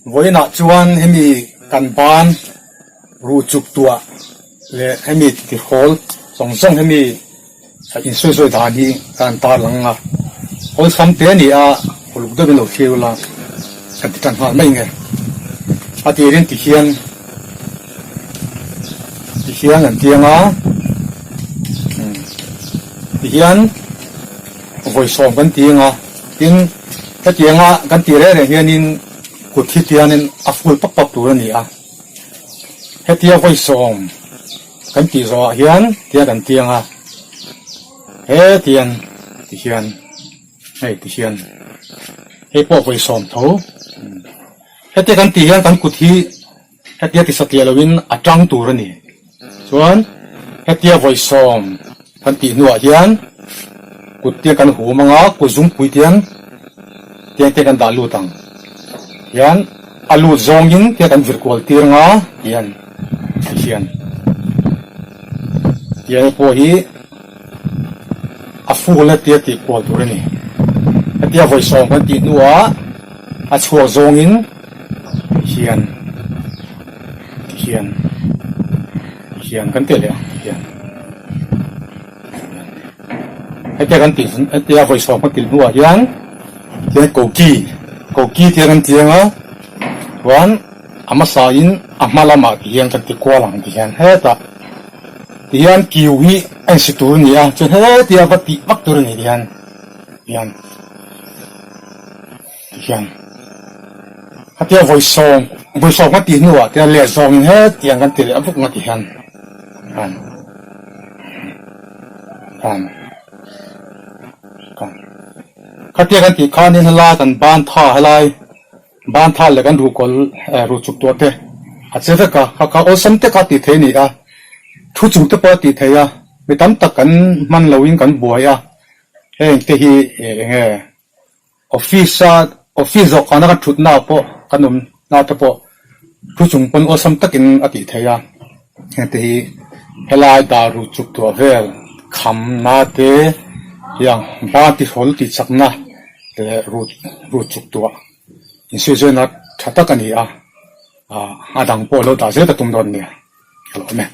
Vawiinah chuan hemi kan ban ruh chuk tuah leh hemi tihrawl zawng zawng hemi insawizawi dan hi ka han tarlang a, awlsam te a ni a, uluk deuhin lo thlir ula kan ti tan nghal mai nge. A tirin tihian tihian an tiang a, tihian vawi sawm kan tiang a, tin hetianga kan tih reng reng hianin kut hi tianin a ful pap pap tur a ni a, hetia vawi sawm. Kan tih zawhah hian tia kan tiang a, hetiang ti hian hei ti hian hei pawh vawi sawm tho. Hetia kan tih hian kan kut hi hetia ti satliah loin a tang tur a ni. Chuan hetia vawi sawm kan tih hnuah hian kut te kan hum ang a, kut zungpui te hian tiang te kan dah lut ang. Hian a lut zawngin tia kan vir kual tir ang a tihian tihian tiang pawh hi a ful a tia tih kual tur a ni. Hetia vawi sawm kan tih hnuah a chhuak zawngin tihian tihian tihian kan tih leh ang tihian. Hetia kan tih hetia vawi sawm kan tih hnuah hian tiang koki koki tia kan ti ang a chuan a hmasa in a hma lamah ti hian kan ti kual ang ti hian hetah ti hian kiu hi a insi tur a ni a chuan hetia va tih vak tur a ni ti hian ti hian ti hian hetia vawi sawm vawi sawm kan tih hnuah tiang let zawngin hetiang kan ti leh vuk ang ti hian hian hian kan khatia kan tih khanin helai kan ban tha helai ban tha leh kan ruhkawl eh ruh chuk tuah te a che vek a kha kha awlsam te kha tih theih a ni a thu chung te pawh a tih theih a mi tam tak kan hman loin kan buai a heng te hi eng nge. Office a office zawh khana kan thutna ah pawh kan awm na te pawh thu chung pawn awlsam takin a tih theih a, heng te hi helai dar ruh chuk tuah vel kham na te hiang ban ti hawl tih chak na leh ruh ruh chuk tuah insuihzawina tha tak a ni a, ah a dang pawh lo dah zel ka tum dawn nia ka lo awm e.